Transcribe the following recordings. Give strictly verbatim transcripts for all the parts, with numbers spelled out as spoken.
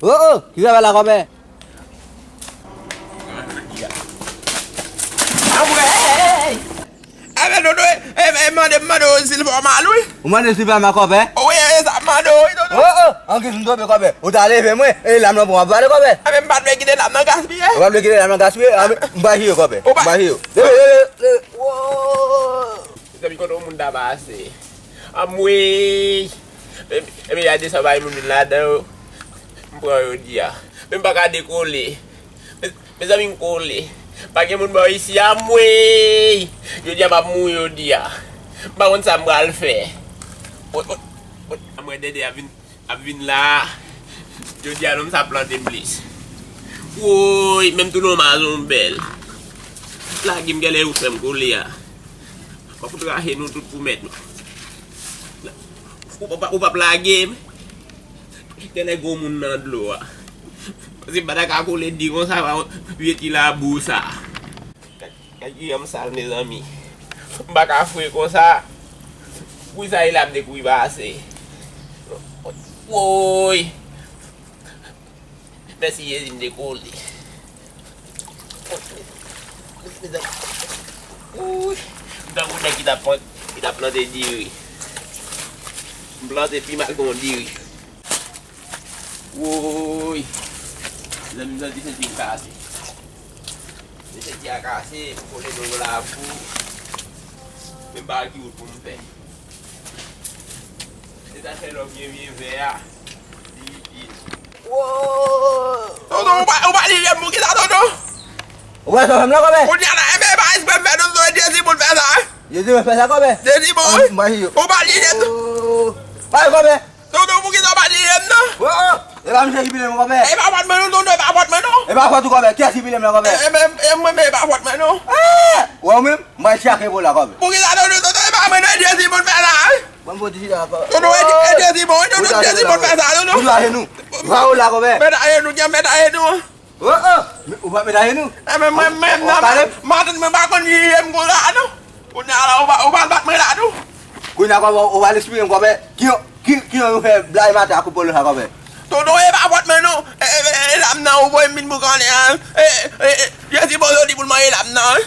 Oh, oh, ki travay la, kòpè? Anmwey! Enben, Dodo, e, e, e, mande, mande w si l fè w mal, wi. Ou mande si l fè mal, kòpè? Wi, e sa m mande w, wi, Dodo. Oh, oh, an ki m tonbe, kòpè? Ou ta leve mwen, e lam nan pou w ap vale, kòpè? Enben, m pa t vle kite lam nan gaspiye. Ou pa t vle kite lam nan gaspiye? Enben, m pa jere, kòpè. M pa jere. Leve, leve, leve. Woy! Mezanmi, kote yon moun ta pase? Anmwey! Ebyen, ebyen, gade sa bay moun vin ladan yo. M pran yo jodi a. Men m pa ka dekole. Me-, mezanmi, m kole. Pa gen moun bò isi, anmwey! Jodi a m ap mouri jodi a. M pa konn sa m pral fè. Anmwey, Dèdè ap vin ap vin la. Jodi a, nonm sa ap plante m plis. Woy, menm tou non mazon bèl. Lage m, gèlè ou fè m kole a. W ap fout rache nou tout pou mèt nou. Ou p ap, ou p ap lage m. Gèlè gwo moun nan dlo a. Paske m pa ta ka kole di konsa, pa vye ti labou sa. Kay, kay, kay, kiyè m sal, mezanmi. M pa ka fre konsa. Kouri sa e la m te kouri pase. Woy! Mèsi Jezi, m te kole. Mezanmi. Woy! M tankou nèg ki t ap pran, ki t ap plante diri. M plante pi mal ke yon diri. Woy! Mezanmi, m santi senti m kase. Mwen senti a kase, m kole nan yon labou. Men m pa wè ki wout pou m fè. Se sa fè lè w byen, byen vè a. Li itil. Woy! Tonton, ou pa, ou pa li lè m pou kisa, tonton? Ou wè sa fè m la, kòmè? Kounye a la, enben, e pa espre m fè, tonton, e Jezi pou l fè sa, wi. Jezi mwen fè sa, kòmè? Jezi bon, wi. Ou pa li lè m, non. Oh. Pa, kòmè. Tonton, poukisa w pa di m non? Oh, oh. E pa misye ki pile m, kòmè. E pa fòt mwen non, tonton, e pa fòt mwen non. E pa fòt ou, kòmè. Kiyès ki pile m la, kòmè? E, e, e mwen menm, e pa fòt mwen non. Eh! Wè ou menm, m pral tchake pou la, kòmè. Poukisa tonton, tonton, e pa mwen non, e Jezi pou l fè sa, wi. Bon, bon, di la, kòmè. Tonton, e, e Jezi bon, wi, tonton, Jezi pou l fè sa, tonton. Ou ajenou. Ou la, kòmè. Mèt ajenou, gen mèt ajenou. Oh, oh! Ou pa met ajenou? Enben, mwen menm nan, matant mwen pa konn jije m konsa, non. Kounye a la, ou pa, ou pa bat mwen la, non. Kounye a, kòmè, ou pa eksplike m, kòmè, ki, ki, ki jan yo fè blayi matant ak ou polo sa, kòmè? Tonton, e pa fòt mwen, non. E, e, e, e lam nan, ou voye m vin boukannen an. E, e, e, Jezi poze w di pou l manje lam nan, wi.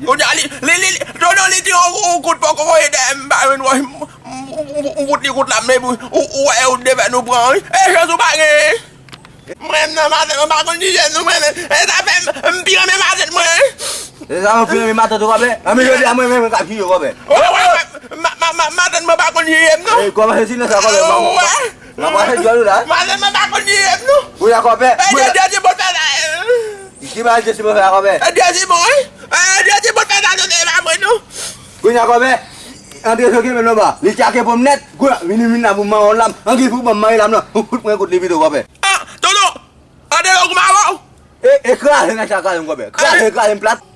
Kounye a, li, li, li, li, tonton, li di yon, yon kout pòk voye dèyè m, m pa jwenn wòch, m, m, m, m fout li kout la, men ou, ou, ou wè, ou devèn ou pran, wi. E chans ou pa genyen. Mwen menm nan matant mwen pa konn jije nou mwen menm. E sa fè m, m pi renmen matant mwen. E sa mwen pi renmen matant ou, kòmè. Anben jodi a mwen menm mwen k ap jije, kòmè. Wè, wè, wè. Ma, ma, ma, matant mwen pa konn jije m non. E kòmè se silans la, kòmè. Wè. M ap rache dyòl ou la. Matant mwen pa konn jije m non. Ou la, kòmè. E Dye, Dye, Dye bon fè la. Ki bagay Dye si bon fè la, kòmè? E Dye si bon, wi. E Dye si bon fè la, nou te pa mwen non. Kounye a, kòmè, Andre Joguin menm nan ba, li tchake pou m nèt, gwo, vini, vini la pou m manje yon lam, angi pou ban m manje lam nan, ou fout mwen kout li pito, kòmè. Ah, tonton, Andre Joguin m avè w. E, e kraze nèg sa, kraze m, kòmè. Kraze, kraze m plat.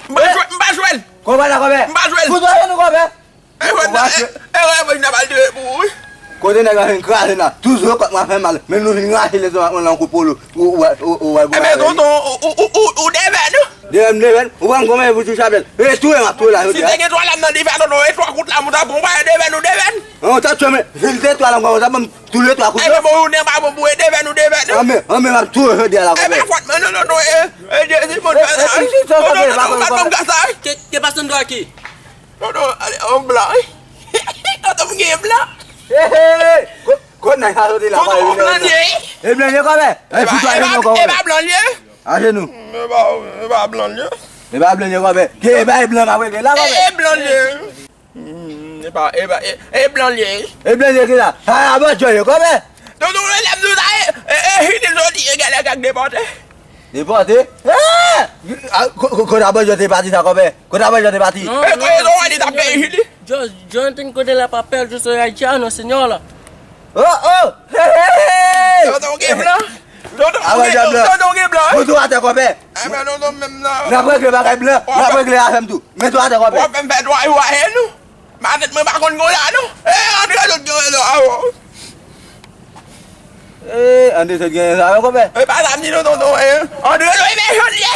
M pa jwe, m pa jwe l. Kòmè la, kòmè. M pa jwe l. Fout mwen nou, kòmè. E wè, e wè, mwen ap al tire pou ou, wi. Kote nèg la vin kraze la. Toujou kòk mwen fè mal. Men nou vin rache lestomak mwen nan kout polo. Ou, ou, ou, ou, ou, Enben, tonton, ou, ou, ou, ou, ou devèn, non? Devèn, devèn. Ou pa m konn pou ti chapèl. E touye m ap touye la, jodi a. Si te gen twa lam nan dife, tonton, e twa kout lam ou ta pran, ou pa devèn, ou devèn. An, ou ta touye m. Si te twa lam, ou ta ban m tou le twa kout yo. Enben, bon, ou nen pa bon pou e devèn, ou devèn, non? Anben, anben, m ap touye jodi a la, kòmè. E pa fòt mwen, non, non, non, e, e, Jezi, bon, fè sa. E, e, e, e, e, Tonton, ou pa ban m gaz sa, wi. Ke, ke pastè André ki? Tonton, ale, on blan, wi. Tonton, m gen blan. Hey, hey, hey. Ko-, kot nèg sa soti la, kòmè? Tonton, on blan li ye. E blan li ye, kòmè? E, e pa, e pa, e pa blan li ye. Ajenou. E pa, e pa blan li ye. E pa blan li ye, kòmè. Ke, e pa e blan k ap regle la, kòmè? E, e blan li ye. Hmm, e pa, e pa, e, e blan li ye. E blan li ye ki la? Sa abòdjò ye, kòmè? Tonton, lè m di w sa, e, e, e, Hili soti, e, gèlè k ap depòte. Depòte? Eh! A, ko-, ko-, kote abòdjò te pati sa, kòmè? Kote abòdjò te pati? Non, e, non, kote Senyò, Senyò. Jonathan kote la pa pèdi sou Ayiti a, non, Senyò la. Oh, oh! Hey, hey, hey! Tonton, ou gen blan? Tonton, ou gen, tonton, ou gen blan, wi? Fout ou atè, kòmè. Enben, tonton, menm nan. N ap regle bagay blan. N ap regle afè m tou. Met ou atè, kòmè. W ap fè m fè twa jou ajenou. Matant mwen pa konn konsa non. E, Andre sot gen rezon avè w. E, Andre sot gen rezon avè w, kòmè. E pa sa m di non, tonton, e. Andre sot, e, men jan l ye.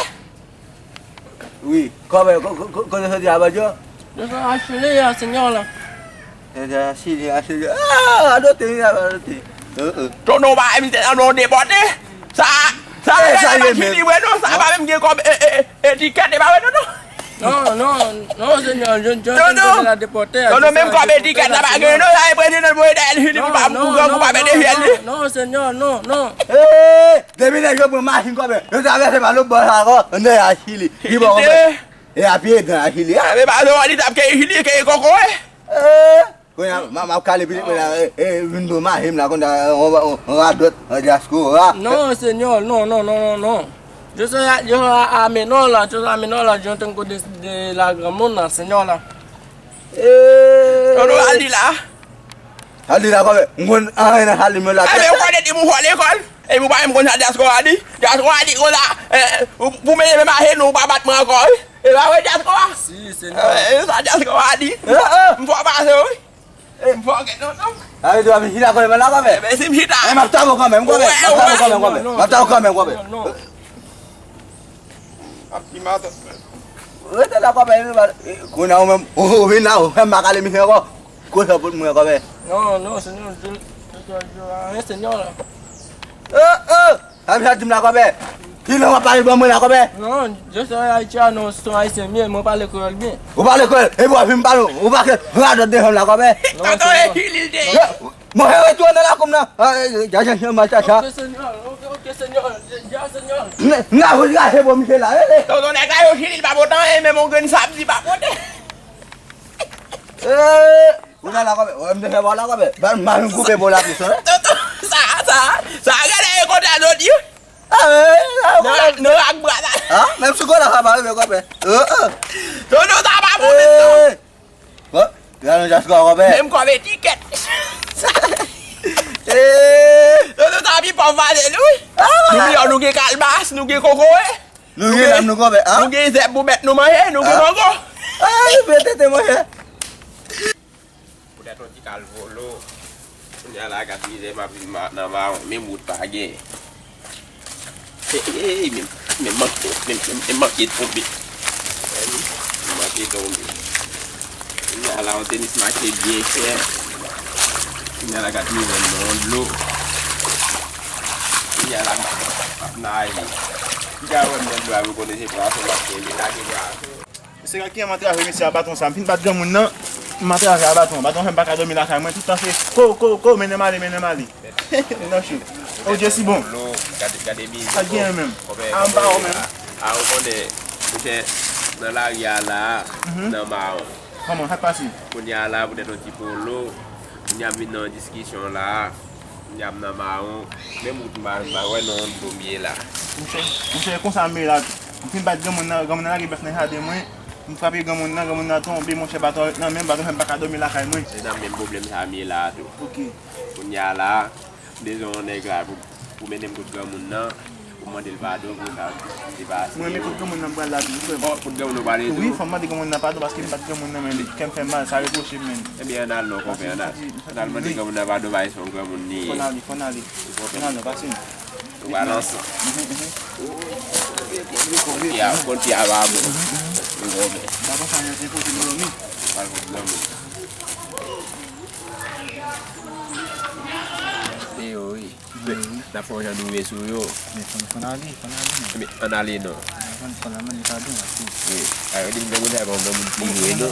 Wi, kòmè, ko-, ko-, ko-, kote soti abòdjò? Yo fè achile ya, Senyò la. Yo fè achile, achile. Ah, adote, wi, adote. Tonton pa misye nan non depòte. Sa, sa e, sa e menm. Vre non, sa pa menm gen kòb e, e, e, etikèt, e pa vre, tonton? Non, non, non, senyè, je, je, tonton, je la depòte. Tonton, menm kòb etikèt la pa gen, non, sa e prezidan Moïse Dayèl Filipe pa pou gangou pa mete fyèl li. Non, senyè, non, non. Ee, depi nèg yo pran machin kòbe, yo travèse pa lòt bò la ankò, nan Chili. Ki bò kòbe? E a pye dan Chili a. Ebe, pa zò li t ap ke Chili, ke koko, e. Ee. Kounye a, m ap kale pitit mwen la, e, e, vin do mache m la, konn sa, on, on, on radòt, on dyaspora. Non, senyò, non, non, non, non, non. Yo se a, yo a, a menò la, yo a menò la, yo tankou de, de la granmoun la, senyò la. Ee. Tonton Aldi la. Aldi la, kòmè, m konn anyen nan Aldi, men la. Ebe, ou konnen di m ou fò lekòl. Epi ou pa menm konn sa dyaspora di. Dyaspora di konn sa, e, pou, pou mete men mache nou, ou pa bat mwen ankò, wi. E pa vre dyaspora? Si, senyò. E, e, sa dyaspora di. M fò pase, wi. E m fò gen non, non. Sa vle di w ap vin chita kòlè mwen la, kòmè? Ebe, si m chita. E, m ap tape w kanmenm, kòmè. M ap tape w kanmenm, kòmè. M ap tape w kanmenm, kòmè. Ap di matant mwen. Rete la, kòmè. Kounye a ou menm, ou, ou vin la, ou fè m pa kale misye ankò. Kote w pot mwen, kòmè? Non, non, senyò, je, je, je, je, anyen, senyò la. Oh, oh! Sa misye ap di m la, kòmè? Ki lang w ap pale ban mwen la, kòmè? Non, je suis haïtien, non, se yon ayisyen m ye, mwen pale kreyòl byen. Ou pale kreyòl? Epi w ap vin pale, ou pa ke radòt devan m la, kòmè? Tonton, e Chili l te ye. Mwen retounen nan lakou m nan. Jajan chan mal chacha. Ok, senyò, ok, ok, senyò, ja, senyò. M nan voye rache pou misye la, rele. Tonton, nèg la yo Chili, l pa pote anyen, menm yon grenn sab li pa pote. Ee, ou nan la kòmè, wè m te fè pa w la kòmè. Ban m vin koupe pou la plis, wi. Tonton, sa, sa, sa, gade e kontra zodi. Ah, wi, sa, non, kòmè. Non, ak bra sa. Ah, menm si kontra sa pa rive kòmè. Oh, oh. Tonton, sa pa bon menm non. Ee. Bon, gade yon dyaspora kòmè. Menm kòm etikèt. Ee. Tonton, sa pi pòv pase nou, wi. Ah. Nou miyò, nou gen kalbas, nou gen kokoye. Nou gen lam nou kòmè, ah. Nou gen zèb pou bèt nou manje, nou gen mango. Ah, nou gen tete manje. Poutèt yon ti kal volo. Kounye a la, gad mizè m ap viv ma-, nan mawon, menm wout pa gen. Ey, ey, men, men manke, men, men, men manke tonbe. Men manke tonbe. Kounye a la, yon tenis mache byen chè. Kounye a la, gad mizè m nan yon dlo. Kounye a la, m ap naje. Piga wè m nan dlo a, m konnen se pwason m ap kenbe, lage pwason. Mesye, gad kijan m antrave mesye a baton sa. M fin bat granmoun nan, m antrave a baton. Baton fè m pa ka dòmi lakay mwen. Tout tan se ko, ko, ko, mennen m ale, mennen m ale. Nan chou. Oh, Dieu si bon. Gade, gade mizè. Sa k genyen menm? Ah, m pa wè menm. Ah, ou konnen, monchè, nan lari a la, nan mawon. Kòman, sa k pase? Kounye a la, poutèt yon ti polo, kounye a m vin nan yon diskisyon la. Kounye a m nan mawon, menm wout m pa, m pa wè non dlo m ye la. Monchè, monchè, e konsa m ye la. M fin bat granmoun nan, granmoun nan lage bèf nan jaden mwen. M frape granmoun nan, granmoun nan tonbe, monchè, baton ret nan men m, baton fè m pa ka dòmi lakay mwen. Se nan menm pwoblèm sa m ye la tou. Ok. Kounye a la, m bezwen yon nèg la pou, pou mennen m kot granmoun nan, pou m mande l padon pou sa m te pase. Mwen menm kot granmoun nan m pral la tou, frè m. Oh, kot granmoun ou pale tou? Wi, fò m mande granmoun nan padon paske m bat granmoun nan, men kè m fè m mal, sa repwoche m, men. Ebyen, ann al non, konpè, ann al. Ann al mande granmoun nan padon, bagay se yon granmoun li ye. Fò n ale, fò n ale. Ann al non, pase m. Nou pral ansanm. Kont pye a, kont pye a pa bon. Ou konpè. Baton sa, men se kote nou dòmi. Pral kot granmoun. E yo, wi. N ap fè yon jan nou rive sou yo. Men fò n, fò n ale, fò n ale, men. Ebyen, ann ale non. Fò n, fò n al mande padon, paske. Wi. A, yo di m granmoun sa pa yon granmoun ki jwe non.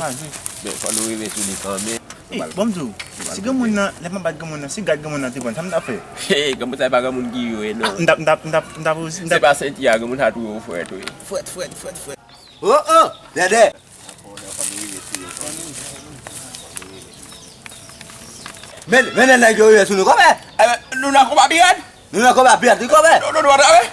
Men fò nou rive sou li kanmenm. Ey, bon, m di w, si granmoun nan, lè m ap bat granmoun nan, si gad granmoun nan te pran l, sa m t ap fè? Hey, granmoun sa e pa granmoun ki jwe non. Ah, m t ap, m t ap, m t ap, m t ap, m t ap. Se pa senti a, granmoun sa twò frèt, wi. Frèt, frèt, frèt, frèt. Oh, oh, Dèdè. Men, men nèg yo rive sou nou, kòmè. Eh, nou nan konba pirat? Nou nan konba pirat, wi, kòmè. Nou, nou, nou antrave.